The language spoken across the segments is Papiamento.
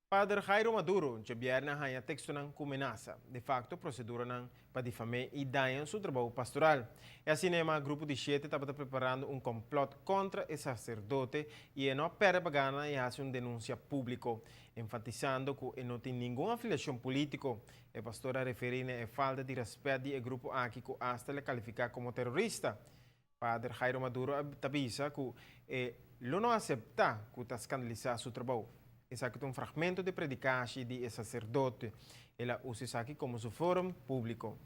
Pader Jairo Maduro, djabièrnè a haña tekstonan ku menasa, de fakto proseduranan pa difam'é i daña su trabou pastoral. E asina yamá Grupo di Shete tabata preparando un kòmplòt kontra e saserdote i e no a pèrdè pa gana i hasi un denunsia públiko, enfatisando ku e no tin ningun afiliashon polítiko. E pastor a referí na e falta di rèspèt di e grupo aki ku asta el a kalifiká komo terorista. Pader Jairo Maduro a ta bisa ku e lo no aseptá ku ta skandalisá su trabou. Esaki ta un fragmento di predikashi di e saserdote. El a usa esaki komo su forum públiko.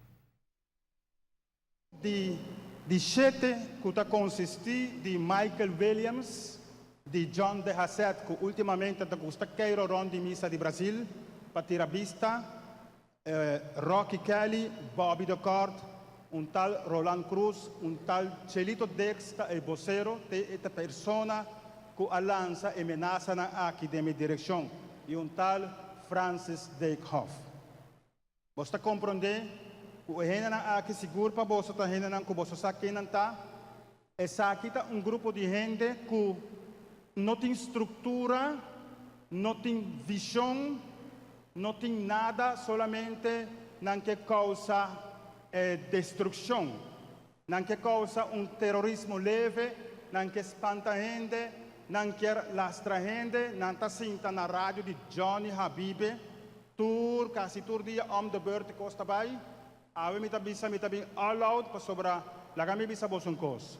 Di di shete ku ta konsistí di Michael Williams, di John de Haseth ku últimamente ta gusta keiro rònt di misa di Brazil pa tira bista, Rocky Kelly, Bobby de Kort, un tal Roland Cruz, un tal Chelito Dix ta e bosero, te e ta persona ku a lansa e menasanan aki den mi direkshon, i un tal Francis Dijkhoff. Boso ta komprondé ku e hendenan aki sigur pa boso ta hendenan ku boso sa ken nan ta? Esaki ta un grupo di hende ku no tin struktura, no tin vishon, no tin nada, solamente nan ke kousa destrukshon. Nan ke kousa un terorismo leve, nan ke spanta hende, nan kier lastra hende, nan ta sinta na radio di Johnny Habibe tur, kasi tur dia om de beurt e kos ta bai. Awe mi ta bisa mi ta bin all out pasobra laga mi bisa boso un kos.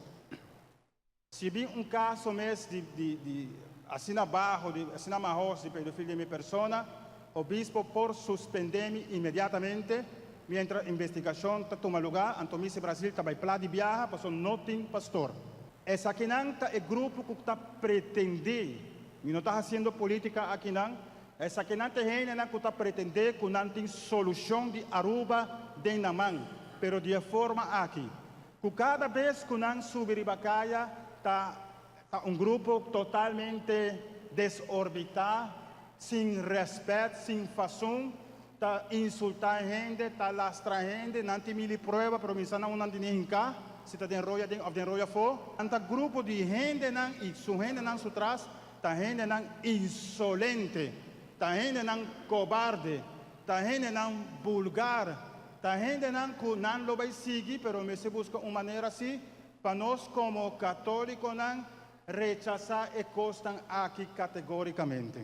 Si bin un kaso mes di di di asina baho di asina mahos di pedofilia di mi persona, obispo por suspende mi inmediatamente mientras investigashon ta tuma luga, anto mi si Brasil ta bai pla di biaha paso no tin pastor. Esakinan ta e grupo ku ta pretende, mi no ta hasiendo politica akinan, Esakinan ta e hendenan ku ta pretendé ku nan tin solushon di Aruba den nan man, pero di e forma aki, ku kada bes ku nan subi riba kaya ta ta un grupo totalmente desorbitá, sin rèspèt, sin fason, ta insultá hende, ta lastra hende, nan tin mili prueba pero mi sa nan un nan tin hinká, si ta den roya aden òf den roya afó. Nan ta grupo di hendenan i su hendenan su tras Ta hendenan insolente, ta hendenan kobarde, ta hendenan bulgar, ta hendenan ku nan lo bai sigui, pero mester buska un manera si pa nos komo katólikonan rechasá e kosnan aki kategórikamente.